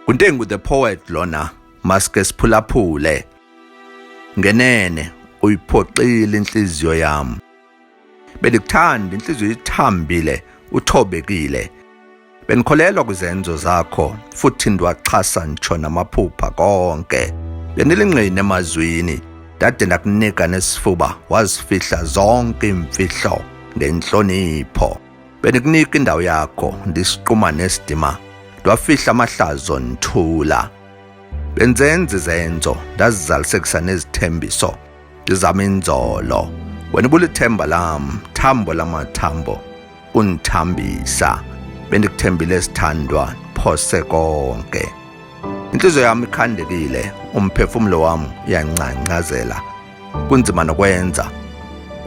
Kuntengu the poet lona maske siphulaphule. Ngenene uyiphoxile inhliziyo yami. Bendikuthanda inhliziyo ithambile uthobekile. Bendikholelwa kwizenzo zakho futhi ndiwaxhasa nditsho namaphupha konke. Bendilingqina emazwini ndade ndakunika nesifuba wazifihla zonke iimfihlo ngentlonipho. Bendikunika indawo yakho ndisiquma nesidima ndwafihla amahlazo ndithula. Benzenza izenzo ndazizalisekisa nezithembiso ndizama inzolo. Wena ubulithemba lam, thambo lamathambo undithambisa. Bendikuthembile sithandwa phose konke. Inhliziyo yami ikhandekile, umphefumulo wami uyancancazela. Kunzima nokwenza.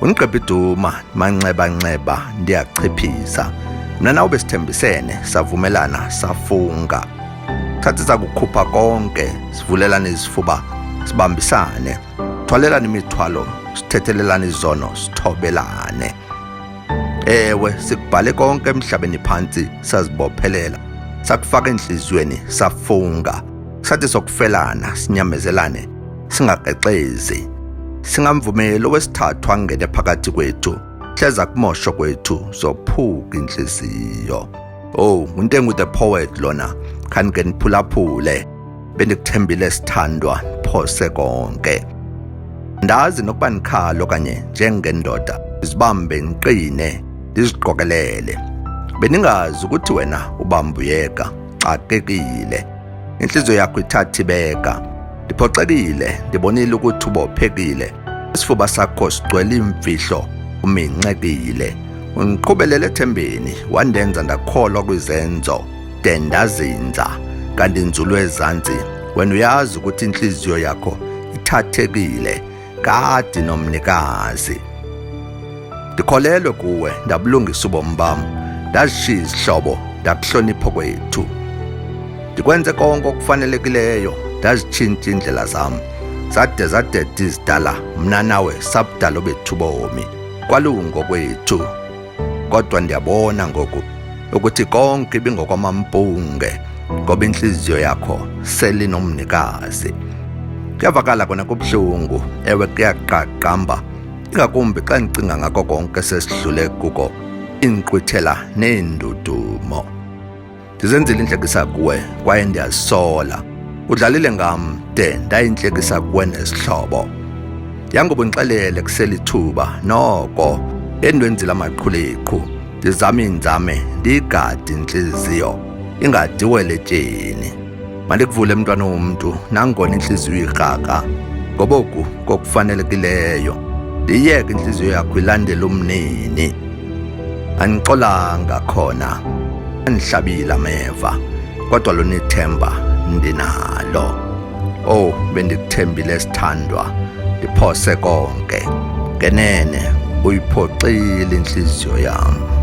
Ungiqebha iduma, manxeba nxeba ndiyachiphiza. Mina nawe besithembisene, savumelana, safunga. Sathi sakukhupha konke, sivulelane izifuba, sibambisane. Thwalelane imithwalo, sithethelelane izono, sithobelane. Ewe, sikubhale konke emhlabeni phansi sazibophelela. Sakufaka enhliziyweni safunga. Sathi sokufelana sinyamezelane singakrexezi. Singamvumeli owesithathu angene phakathi kwethu. Hleza kumosho kwethu zophuka inhliziyo. Oh, uNtengu the poet lona. Khanike niphulaphule. Bendikuthembile sithandwa phose konke. Ndazi nokuba nikhalo kanye njengendoda zibambe ngiqine ndiziqokelele. Bendingazi ukuthi wena ubambuyeka xakekile. Inhliziyo yakho ithatha ibeka. Ndiphoxekile ndibonile ukuthi ubophekile. Isifuba sakho sigcwele imfihlo uminxekile. Ungiqhubelele ethembeni wandenza ndakholwa kwizenzo de ndazinza kanti inzulu ezansi wena uyazi ukuthi inhliziyo yakho ithathekile kade nomnikazi. Ndikholelwe kuwe ndabulungisa ubomi bam ndazishiya izihlobo ndakuhlonipha kwethu. Ndikwenze konke okufanelekileyo ndazitshintsha iindlela zam zade zadeda izidala mna nawe sabudala obethu bomi kwalungo kwethu. Kodwa ndiyabona ngoku ukuthi konke ibingokwamampunge ngoba inhliziyo yakho selinomnikazi. Kuyavakala kona kubuhlungu, ewe kuyaqaqamba, ingakumbi xa ndicinga ngako konke sesidlule kuko, iinkqwithela neendudumo. Ndizenzile intlekisa kuwe kwaye ndiyazisola. Udlalile ngam de ndayintlekisa kuwe nesihlobo. Yangoba undixelele kuselithuba noko endwenzile amaqhuleqhu ndizame iinzame ndiyigade intliziyo ingadiwele etyeni. Mandikuvule mntwana womntu nangona intliziyo ikrakra ngoba oku kokufanelekileyo. Ndiyiyeke intliziyo yakho ilandele umnini. Andixolanga khona andihlabile ameva kodwa lona ithemba ndinalo. Oh bendikuthembile sithandwa ndiphose konke. Ngenene uyiphoxile inhliziyo yami.